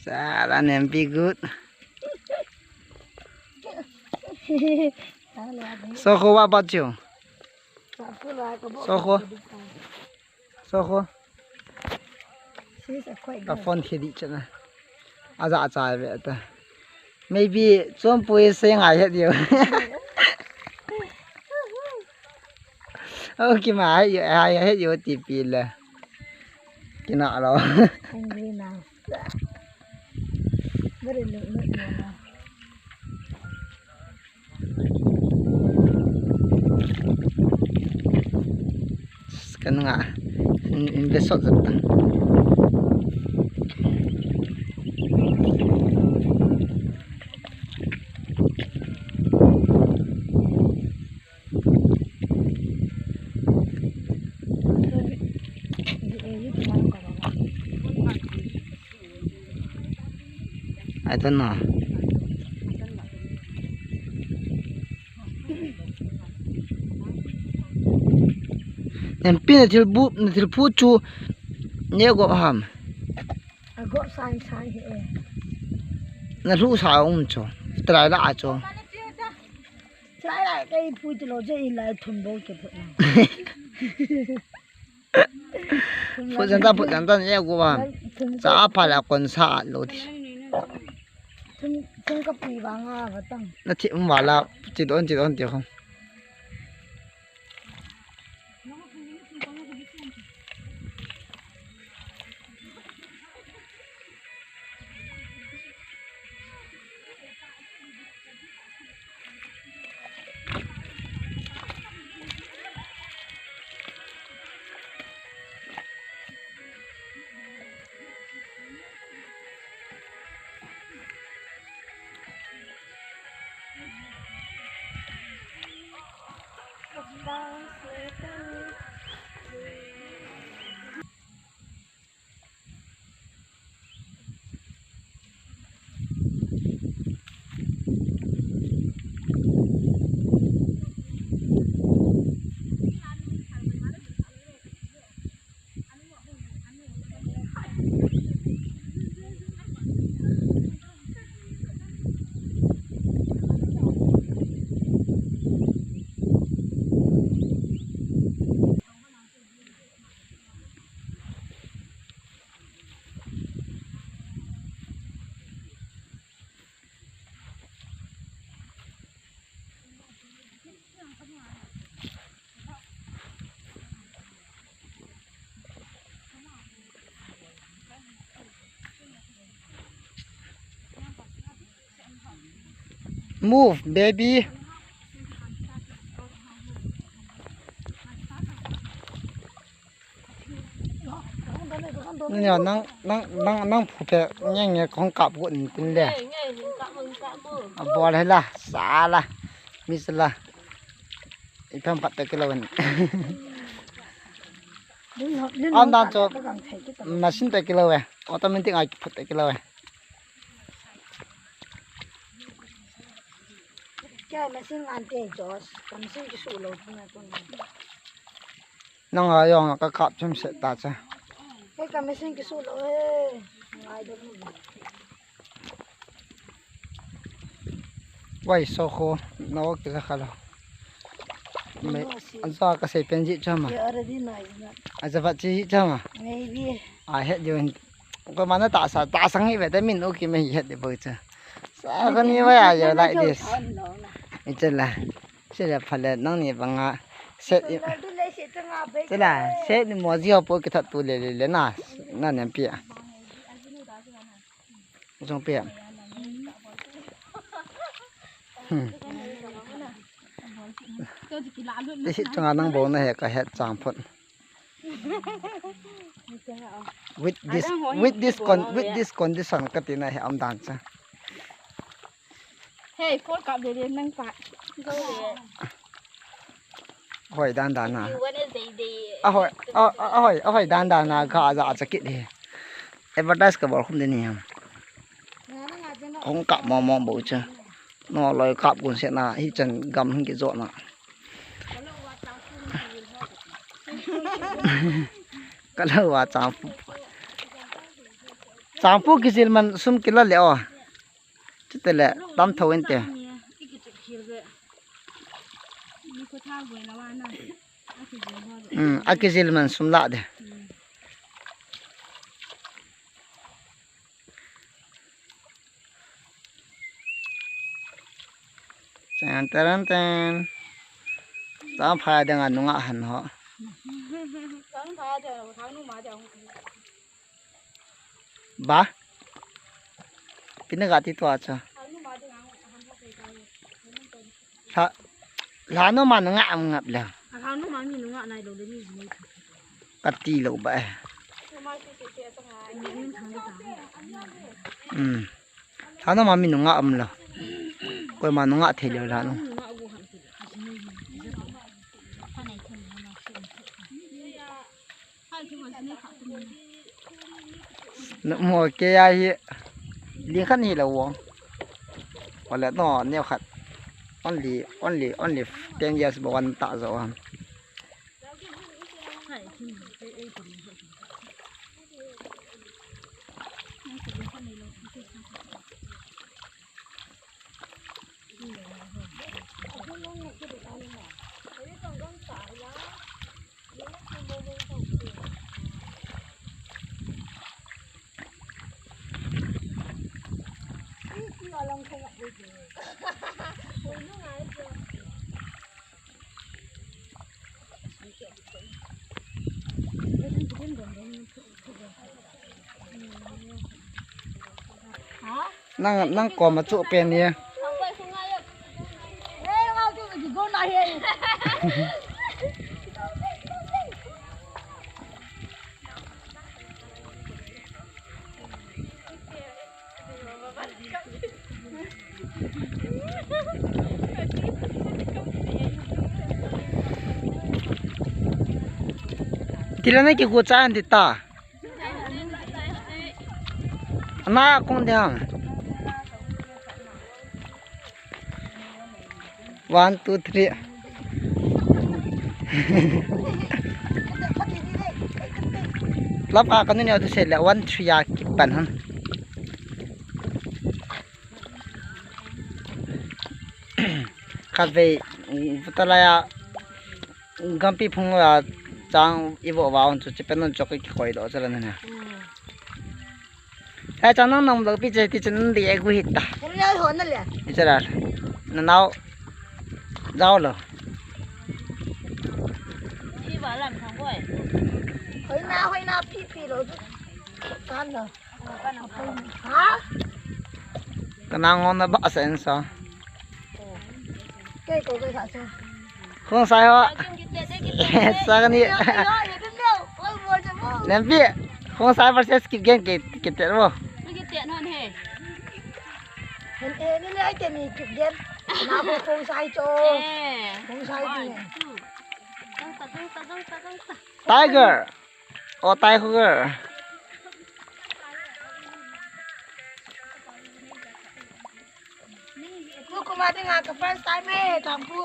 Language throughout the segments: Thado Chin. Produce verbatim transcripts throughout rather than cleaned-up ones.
Sala, Nempi good. Sokho, what about you? Sokho. Sokho. She's a quite Ka good. Phone khi di chana. Aja acha ve ta. Maybe chom pui se ngai het yo. Oh, kima hai yo, hai het yo ti pi le. Kina lo. Angry now. Very look, look, look, look. Kan nga in, invest sot jat ta. I don't know. Nempi, na thil bu, na thil phu chu ne go ham. A go sai sai he. Na lu sa um chu. Try la a chu. Try la kai phu chu lo je i lai thum bo ke phu na. Phu jan ta, phu jan ta ne go ba. Thum Cha a pha la kon sa lo ti. Thum, thum ka pui ba nga ba tang. Na thi um ba la chi don chi don ti khong. Move, baby. Nang, nang, nang, nang phu pe nge nge kong kap gu tin le. Nge, nge, kap mo, kap mo. A bol he la, sa la. Miss la. I pam phat te kilo wen. Am dan chu machine te kilo we. Automatic a phat te kilo we. Kya machine ante Josh, ka machine kisu lo tu na tu na. Nang a jong ka kap chom se ta cha. Kei ka machine kisu lo he. Ngai do. Wai so kho no kisa kha lo. Me, no, si. An sa ka sei pen ji chama. Kei already nai na. A ja va ji chama. Maybe. A het jo. Ko mana ta sa, ta sang hi ve ta min u ki me hi het de bo cha. Sa ka ni wa ya, you like this. Ichala. Sila phale nang ni banga. Set i. Sila, set ni mo ji ho po ki that tu le le le na. Na nem pi a. Jong pi a. Hmm. Ti sit chunga nang bo na he ka het chang phot. With this, with this con-, with this condition ka tina he am dan cha. Hey, phone kap de de nang pa. Go de. Hoi dan dan na. You wanna say the A hoi, a, a, a hoi, a hoi dan dan na ka ja cha kit he. Advertise ka bol khum de ni ham. Hong kap mo mo bo cha. No loi kap gun se na hi chan gam hin ki jo na. Ka lo wa chang. Tangpu kijil man sum kila le o. Chutele tam tho inte. Hmm, akijil man sum la de. Ten, ten, ten. Tang pha ding a nunga han ho. Ba? Pina ga ti tua cha. La, la no ma nunga am ngap la. Ka ti lo ba. Hmm. Thana ma mi nunga am la. Koima nunga thei lou la nu. Na mo ke ya hi. Ling khat ni la wong. Wala no ne khat. Only, only, only ten years ba wan ta zo am. Nang, nang koma chu pen ni. Tila na ki ku cha an ti ta. Ana kong de ham. One, two, three. Lap a kanu ni tu se le one, three a kipan han. Khatvei, vutalaya, gampi phung la chang ivo va on chu chipen on chok ki koi do chala na. Hai chang nang nang lo pi che ti chen di e gu hita. Kung ya ho na le. Ni chala. Na nau. Jao lo. Pi ba lam thang koi. Hoi na, hoi na pi pi lo. Kan lo. Kana ngom na ba sa en sa. Khong sai ho. Sa ni. Nempi. Khong sai versus Kipgen ke ke te mo. Khong sai cho. Khong sai ni. Tiger. O tai khu. Ku kuma dinga ka first time e, Tangpu.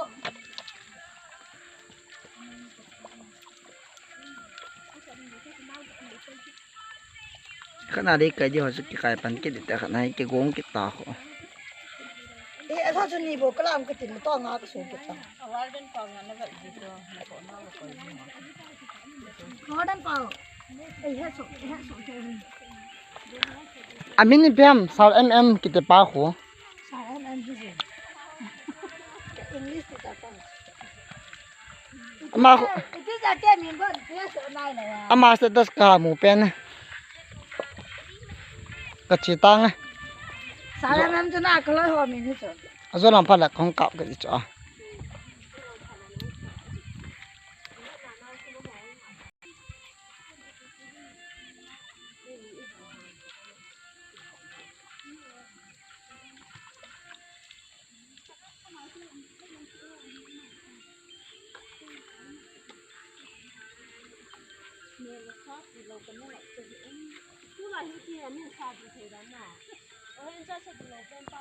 Khana dei kai di ho chu kikai pan kit ta, khana kigong kit ta ho. E, asa chu ni bo kalam ka tin to nga ka so kit ta. Warden pau na na gal di to, na ko na ko. Warden pau. E, he so, he so. Amin ipi ham, Sir M M kiti pa khu. Sir M M hi. English ti ta pa. Ama khu. Iti ja te min bon, ti so nai la ya. Ama status ka mu pen. Ka chi tang. Sir M M chu na ka loi ho min hi chu. Ajo lam pha la khong kap ka chi chu a.